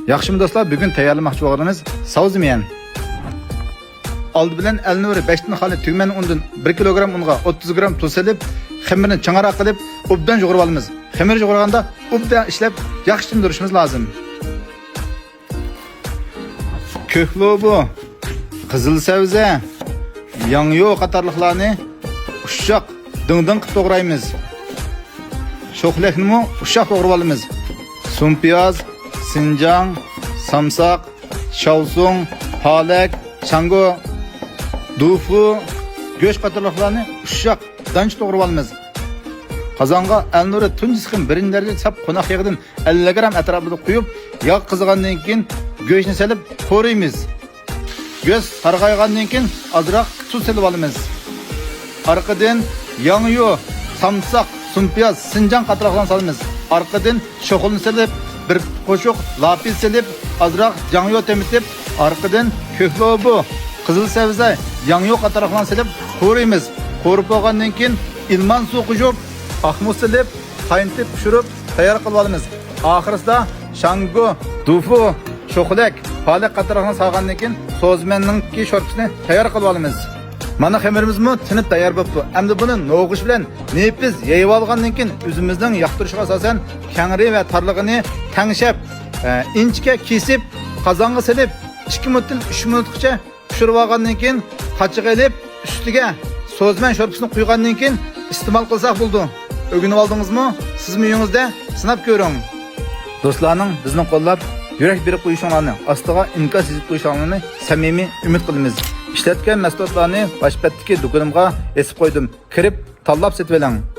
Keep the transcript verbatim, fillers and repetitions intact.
ياخشىمۇ دوستلار، بۈگۈن تەييارلىماقچى بولغىنىمىز ساۋزىميەن. ئالدى بىلەن ئەلنۇرى بەشتىن خالىي تۈگمەن ئۇنىدىن بىر كىلوگرام ئۇنغا ئوتتۇز گرام تۇز سېلىپ، خېمىرنى چىڭراق قىلىپ، ئوبدان يۇغۇرۇپ ئالىمىز. خېمىر يۇغۇرغاندا ئوبدان ئىشلەپ، ياخشى تىندۇرۇشىمىز لازىم. كۆك لوبۇ، قىزىل سەۋزە، ياڭيۇ قاتارلىقلارنى ئۇششاق دىڭ-دىڭ قىلىپ توغرايمىز. شوخلەكنىمۇ ئۇششاق توغراپ ئالىمىز. سۇن پىياز، سىنجاڭ، سامساق، شاۋسۇڭ، پالەك، چاڭگو، دۇفۇ، گۆش قاتارلىقلارنى ئۇششاق دانچە توغراپ ئالىمىز. قازانغا ئەلنۇرى تۇنجى سىقىم بىرىنچى دەرىجە ساپ قوناق يېغىدىن ئەللىك گرام ئەتراپىدا قۇيۇپ، ياغ قىزىغاندىن كېيىن گۆشنى سېلىپ قورۇيمىز. گۆش سارغايغاندىن كېيىن ئازراق تۇز سېلىپ ئالىمىز. ئارقىدىن ياڭيۇ، سامساق، سۇن پىياز، سىنجاڭ قاتارلىقلارنى سالىمىز. ئارقىدىن شوخلىنى سېلىپ، بىر قوشۇق لاپىز سېلىپ، ئازراق جاڭيۇ تېمىتىپ، ئارقىدىن كۆك لوبۇ، قىزىل سەۋزە، ياڭيۇ قاتارلىقلارنى سېلىپ قورۇيمىز. قورۇپ بولغاندىن كېيىن ئىلمان سۇ قوشۇپ، ئاق مۇز سېلىپ، قاينىتىپ پىشۇرۇپ تەييار قىلىپ ئالىمىز. ئاخىرىسىدا شاڭگو، دۇفۇ، شوخلەك، پالەك قاتارلىقلارنى سالغاندىن كېيىن سوزمەننىڭكى شورپىسىنى تەييار قىلىپ ئالىمىز. مانا خېمىرىمىزمۇ تىنىپ تەييار بوپتۇ. ئەمدى بۇنى نوغۇچ بىلەن نېپىز يېيىۋالغاندىن كېيىن ئۆزىمىزنىڭ ياقتۇرۇشىغا ئاساسەن كەڭرى ۋە تارلىقىنى تەڭشەپ، ئە، ئىنچىكە كېسىپ، قازانغا سېلىپ، ئىككى مىنۇتتىن ئۈچ مىنۇتقىچە پىشۇرۇۋالغاندىن كېيىن، قاچىغا ئېلىپ، ئۈستىگە سوزمەن شورپىسىنى قۇيغاندىن كېيىن ئىستېمال قىلساق بولىدۇ. ئۆگىنىۋالدىڭىزمۇ؟ سىزمۇ ئۆيىڭىزدە سىناپ كۆرۈڭ. دوستلارنىڭ بىزنى قوللاپ، يۈرەك بېرىپ قويۇشۇڭلارنى، ئاستىغا ئىنكاس يېزىپ قويۇشۇڭلارنى سەمىمىي ئۈمىد قىلىمىز. ئىشلەتكەن مەھسۇلاتلارنى باش بەتتىكى دۇكىنىمغا ئېسىپ قويدۇم. كىرىپ، تاللاپ سېتىۋېلىڭ.